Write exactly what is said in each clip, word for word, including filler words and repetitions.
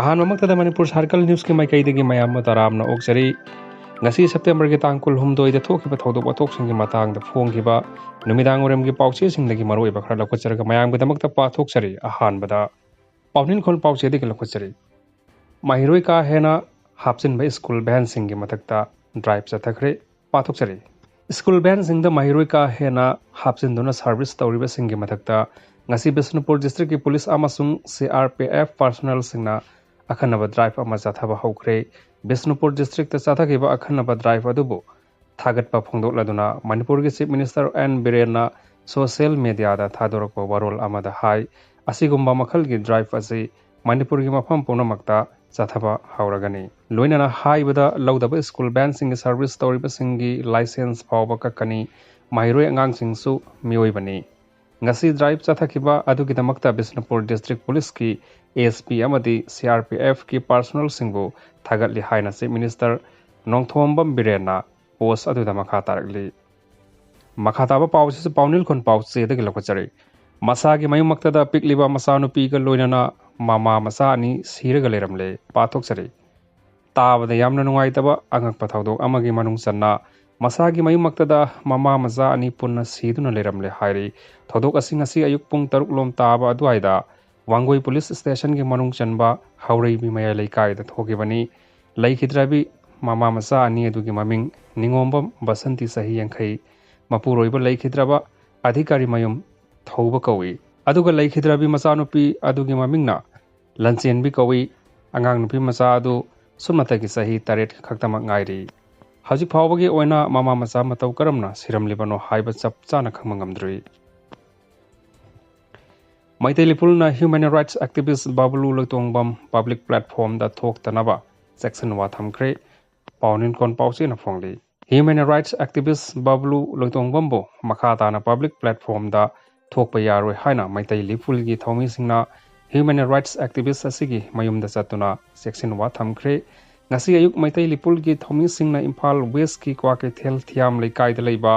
ꯑꯍꯥꯟꯕꯃꯛꯇꯗ ꯃꯅꯤꯄꯨꯔ ꯁꯥꯔꯀꯜ ꯅ꯭ꯌꯨꯁꯀꯤ ꯃꯥꯏꯀꯩꯗꯒꯤ ꯃꯌꯥꯝ ꯑꯃ ꯇꯔꯥꯝꯅ ꯑꯣꯛꯆꯔꯤ꯫ ꯉꯁꯤ ꯁꯦꯞꯇꯦꯝꯕꯔꯒꯤ ꯇꯥꯡ ꯀꯨꯟꯍꯨꯝꯗꯣꯏꯗ ꯊꯣꯛꯈꯤꯕ ꯊꯧꯗꯣꯛ ꯋꯥꯊꯣꯛꯁꯤꯡꯒꯤ ꯃꯇꯥꯡꯗ ꯐꯣꯡꯈꯤꯕ ꯅꯨꯃꯤꯗꯥꯡ ꯋꯥꯏꯔꯝꯒꯤ ꯄꯥꯎꯆꯦꯁꯤꯡꯗꯒꯤ ꯃꯔꯨꯑꯣꯏꯕ ꯈꯔ ꯂꯧꯈꯠꯆꯔꯒ ꯃꯌꯥꯝꯒꯤꯗꯃꯛꯇ ꯄꯥꯊꯣꯛꯆꯔꯤ꯫ ꯑꯍꯥꯟꯕꯗ ꯄꯥꯎꯅꯤꯡꯈꯣꯜ ꯄꯥꯎꯆꯦꯗꯒꯤ ꯂꯧꯈꯠꯆꯔꯤ꯫ ꯃꯍꯩꯔꯣꯏ ꯀꯥ ꯍꯦꯟꯅ ꯍꯥꯞꯆꯤꯟꯕ ꯁ꯭ꯀꯨꯜ ꯚꯦꯟꯁꯤꯡꯒꯤ ꯃꯊꯛꯇ ꯗ꯭ꯔꯥꯏꯚ ꯆꯠꯊꯈ꯭ꯔꯦ꯫ ꯄꯥꯊꯣꯛꯆꯔꯤ꯫ ꯁ꯭ꯀꯨꯜ ꯚꯦꯟꯁꯤꯡꯗ ꯃꯍꯩꯔꯣꯏ ꯀꯥ ꯍꯦꯟꯅ ꯍꯥꯞꯆꯤꯟꯗꯨꯅ ꯁꯥꯔꯚꯤꯁ ꯇꯧꯔꯤꯕꯁꯤꯡꯒꯤ ꯃꯊꯛꯇ ꯉꯁꯤ ꯕꯤꯁꯅꯨꯄꯨꯔ ꯗꯤꯁꯇ꯭ꯔꯤꯛꯀꯤ ꯄꯨꯂꯤꯁ ꯑꯃꯁꯨꯡ ꯁꯤ ꯑꯥꯔ ꯄꯤ ꯑꯦꯐ ꯄꯥꯔꯁꯣꯅꯦꯜꯁꯤꯡꯅ ꯑꯈꯟꯅꯕ ꯗ꯭ꯔꯥꯏꯚ ꯑꯃ ꯆꯠꯊꯕ ꯍꯧꯈ꯭ꯔꯦ꯫ ꯕꯤꯁꯅꯨꯄꯨꯔ ꯗꯤꯁꯇ꯭ꯔꯤꯛꯇ ꯆꯠꯊꯈꯤꯕ ꯑꯈꯟꯅꯕ ꯗ꯭ꯔꯥꯏꯚ ꯑꯗꯨꯕꯨ ꯊꯥꯒꯠꯄ ꯐꯣꯡꯗꯣꯛꯂꯗꯨꯅ ꯃꯅꯤꯄꯨꯔꯒꯤ ꯆꯤꯐ ꯃꯤꯅꯤꯁꯇꯔ ꯑꯦꯟ ꯕꯤꯔꯦꯟꯅ ꯁꯣꯁꯤꯌꯦꯜ ꯃꯦꯗꯤꯌꯥꯗ ꯊꯥꯗꯣꯔꯛꯄ ꯋꯥꯔꯣꯜ ꯑꯃꯗ ꯍꯥꯏ, ꯑꯁꯤꯒꯨꯝꯕ ꯃꯈꯜꯒꯤ ꯗ꯭ꯔꯥꯏꯚ ꯑꯁꯤ ꯃꯅꯤꯄꯨꯔꯒꯤ ꯃꯐꯝ ꯄꯨꯝꯅꯃꯛꯇ ꯆꯠꯊꯕ ꯍꯧꯔꯒꯅꯤ꯫ ꯂꯣꯏꯅꯅ ꯍꯥꯏꯕꯗ ꯂꯧꯗꯕ ꯁ꯭ꯀꯨꯜ ꯚꯦꯟꯁꯤꯡꯒꯤ ꯁꯥꯔꯚꯤꯁ ꯇꯧꯔꯤꯕꯁꯤꯡꯒꯤ ꯂꯥꯏꯁꯦꯟꯁ ꯐꯥꯎꯕ ꯀꯛꯀꯅꯤ꯫ ꯃꯍꯩꯔꯣꯏ ꯑꯉꯥꯡꯁꯤꯡꯁꯨ ꯃꯤꯑꯣꯏꯕꯅꯤ꯫ ꯉꯁꯤ ꯗ꯭ꯔꯥꯏꯚ ꯆꯠꯊꯈꯤꯕ ꯑꯗꯨꯒꯤꯗꯃꯛꯇ ꯕꯤꯁꯅꯨꯄꯨꯔ ꯗꯤꯁꯇ꯭ꯔꯤꯛ ꯄꯨꯂꯤꯁꯀꯤ ꯑꯦꯁ ꯄꯤ ꯑꯃꯗꯤ ꯁꯤ ꯑꯥꯔ ꯄꯤ ꯑꯦꯐꯀꯤ ꯄꯥꯔꯁꯣꯅꯦꯜꯁꯤꯡꯕꯨ ꯊꯥꯒꯠꯂꯤ ꯍꯥꯏꯅ ꯆꯤꯐ ꯃꯤꯅꯤꯁꯇꯔ ꯅꯣꯡꯊꯣꯝꯕꯝ ꯕꯤꯔꯦꯟꯅ ꯄꯣꯁ ꯑꯗꯨꯗ ꯃꯈꯥ ꯇꯥꯔꯛꯂꯤ꯫ ꯃꯈꯥ ꯇꯥꯕ ꯄꯥꯎꯁꯤꯁꯨ ꯄꯥꯎꯅꯤꯜꯈꯣꯟ ꯄꯥꯎꯆꯦꯗꯒꯤ ꯂꯧꯈꯠꯆꯔꯤ꯫ ꯃꯁꯥꯒꯤ ꯃꯌꯨꯝꯃꯛꯇꯗ ꯄꯤꯛꯂꯤꯕ ꯃꯆꯥꯅꯨꯄꯤꯒ ꯂꯣꯏꯅꯅ ꯃꯃꯥ ꯃꯆꯥ ꯑꯅꯤ ꯁꯤꯔꯒ ꯂꯩꯔꯝꯂꯦ꯫ ꯄꯥꯊꯣꯛꯆꯔꯤ꯫ ꯇꯥꯕꯗ ꯌꯥꯝꯅ ꯅꯨꯡꯉꯥꯏꯇꯕ ꯑꯉꯛꯄ ꯊꯧꯗꯣꯛ ꯑꯃꯒꯤ ꯃꯅꯨꯡ ꯆꯟꯅ ꯃꯁꯥꯒꯤ ꯃꯌꯨꯝꯃꯛꯇꯗ ꯃꯃꯥ ꯃꯆꯥ ꯑꯅꯤ ꯄꯨꯟꯅ ꯁꯤꯗꯨꯅ ꯂꯩꯔꯝꯂꯦ ꯍꯥꯏꯔꯤ꯫ ꯊꯧꯗꯣꯛ ꯑꯁꯤ ꯉꯁꯤ ꯑꯌꯨꯛ ꯄꯨꯡ ꯇꯔꯨꯛ ꯂꯣꯝ ꯇꯥꯕ ꯑꯗꯨꯋꯥꯏꯗ ꯋꯥꯡꯒꯣꯏ ꯄꯨꯂꯤꯁ ꯁ꯭ꯇꯦꯁꯟꯒꯤ ꯃꯅꯨꯡ ꯆꯟꯕ ꯍꯧꯔꯩꯕꯤ ꯃꯌꯥꯏ ꯂꯩꯀꯥꯏꯗ ꯊꯣꯛꯈꯤꯕꯅꯤ꯫ ꯂꯩꯈꯤꯗ꯭ꯔꯕꯤ ꯃꯃꯥ ꯃꯆꯥ ꯑꯅꯤ ꯑꯗꯨꯒꯤ ꯃꯃꯤꯡ ꯅꯤꯉꯣꯝꯕꯝ ꯕꯁꯟꯇꯤ, ꯆꯍꯤ ꯌꯥꯡꯈꯩ, ꯃꯄꯨꯔꯣꯏꯕ ꯂꯩꯈꯤꯗ꯭ꯔꯕ ꯑꯙꯤꯀꯥꯔꯤ ꯃꯌꯨꯝ ꯊꯧꯕ ꯀꯧꯏ꯫ ꯑꯗꯨꯒ ꯂꯩꯈꯤꯗ꯭ꯔꯕꯤ ꯃꯆꯥꯅꯨꯄꯤ ꯑꯗꯨꯒꯤ ꯃꯃꯤꯡꯅ ꯂꯟꯆꯦꯟꯕꯤ ꯀꯧꯏ꯫ ꯑꯉꯥꯡ ꯅꯨꯄꯤ ꯃꯆꯥ ꯑꯗꯨ ꯁꯨꯞꯅꯇꯒꯤ ꯆꯍꯤ ꯇꯔꯦꯠ ꯈꯛꯇꯃꯛ ꯉꯥꯏꯔꯤ꯫ ꯍꯧꯖꯤꯛ ꯐꯥꯎꯕꯒꯤ ꯑꯣꯏꯅ ꯃꯃꯥ ꯃꯆꯥ ꯃꯇꯧ ꯀꯔꯝꯅ ꯁꯤꯔꯝꯂꯤꯕꯅꯣ ꯍꯥꯏꯕ ꯆꯞ ꯆꯥꯅ ꯈꯪꯕ ꯉꯝꯗ꯭ꯔꯤ꯫ ꯃꯩꯇꯩ ꯂꯤꯄꯨꯜꯅ human rights activist Babloo Loitongbam public ꯄ꯭ꯂꯦꯠꯐꯣꯝꯗ ꯊꯣꯛꯇꯅꯕ ꯆꯦꯛꯁꯤꯟꯋꯥ ꯊꯝꯈ꯭ꯔꯦ꯫ ꯄꯥꯎꯅꯤꯡꯈꯣꯜ ꯄꯥꯎꯆꯦꯅ ꯐꯣꯡꯂꯤ꯫ Human rights activist ꯕꯥꯕꯨꯂꯨ ꯂꯣꯏꯇꯣꯡꯕꯝꯕꯨ ꯃꯈꯥ ꯇꯥꯅ ꯄꯕ꯭ꯂꯤꯛ ꯄ꯭ꯂꯦꯠꯐꯣꯝꯗ ꯊꯣꯛꯄ ꯌꯥꯔꯣꯏ ꯍꯥꯏꯅ ꯃꯩꯇꯩ ꯂꯤꯄꯨꯜꯒꯤ ꯊꯧꯃꯤꯁꯤꯡꯅ human rights activist ꯑꯁꯤꯒꯤ ꯃꯌꯨꯝꯗ ꯆꯠꯇꯨꯅ ꯆꯦꯛꯁꯤꯟꯋꯥ ꯊꯝꯈ꯭ꯔꯦ꯫ ꯉꯁꯤ ꯑꯌꯨꯛ ꯃꯩꯇꯩ ꯂꯤꯄꯨꯜꯒꯤ ꯊꯧꯃꯤꯁꯤꯡꯅ ꯏꯝꯐꯥꯜ ꯋꯦꯁꯀꯤ ꯀ꯭ꯋꯥꯀꯩꯊꯦꯜ ꯊꯤꯌꯥꯝ ꯂꯩꯀꯥꯏꯗ ꯂꯩꯕ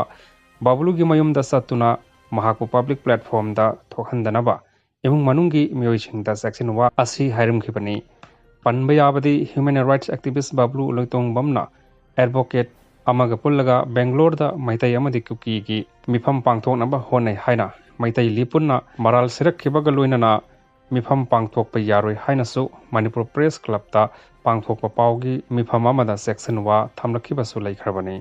ꯕꯥꯕꯨꯂꯨꯒꯤ ꯃꯌꯨꯝꯗ ꯆꯠꯇꯨꯅ ꯃꯍꯥꯛꯄꯨ ꯄꯕ꯭ꯂꯤꯛ ꯄ꯭ꯂꯦꯠꯐꯣꯝꯗ ꯊꯣꯛꯍꯟꯗꯅꯕ ꯏꯃꯨꯡ ꯃꯅꯨꯡꯒꯤ ꯃꯤꯑꯣꯏꯁꯤꯡꯗ ꯆꯦꯛꯁꯤꯟꯋꯥ ꯑꯁꯤ ꯍꯥꯏꯔꯝꯈꯤꯕꯅꯤ꯫ ꯄꯟꯕ ꯌꯥꯕꯗꯤ human rights activist ꯕꯥꯕ꯭ꯂꯨ ꯂꯣꯏꯇꯣꯡꯕꯝꯅ advocate ꯑꯃꯒ ꯄꯨꯜꯂꯒ ꯕꯦꯡꯒ꯭ꯂꯣꯔꯗ ꯃꯩꯇꯩ ꯑꯃꯗꯤ ꯀꯨꯀꯤꯒꯤ ꯃꯤꯐꯝ ꯄꯥꯡꯊꯣꯛꯅꯕ ꯍꯣꯠꯅꯩ ꯍꯥꯏꯅ ꯃꯩꯇꯩ ꯂꯤꯄꯨꯟꯅ ꯃꯔꯥꯜ ꯁꯤꯔꯛꯈꯤꯕꯒ ꯂꯣꯏꯅꯅ ꯃꯤꯐꯝ ꯄꯥꯡꯊꯣꯛꯄ ꯌꯥꯔꯣꯏ ꯍꯥꯏꯅꯁꯨ ꯃꯅꯤꯄꯨꯔ ꯄ꯭ꯔꯦꯁ ꯀ꯭ꯂꯕꯇ ꯄꯥꯡꯊꯣꯛꯄ ꯄꯥꯎꯒꯤ ꯃꯤꯐꯝ ꯑꯃꯗ ꯆꯦꯛꯁꯤꯟꯋꯥ ꯊꯝꯂꯛꯈꯤꯕꯁꯨ ꯂꯩꯈ꯭ꯔꯕꯅꯤ꯫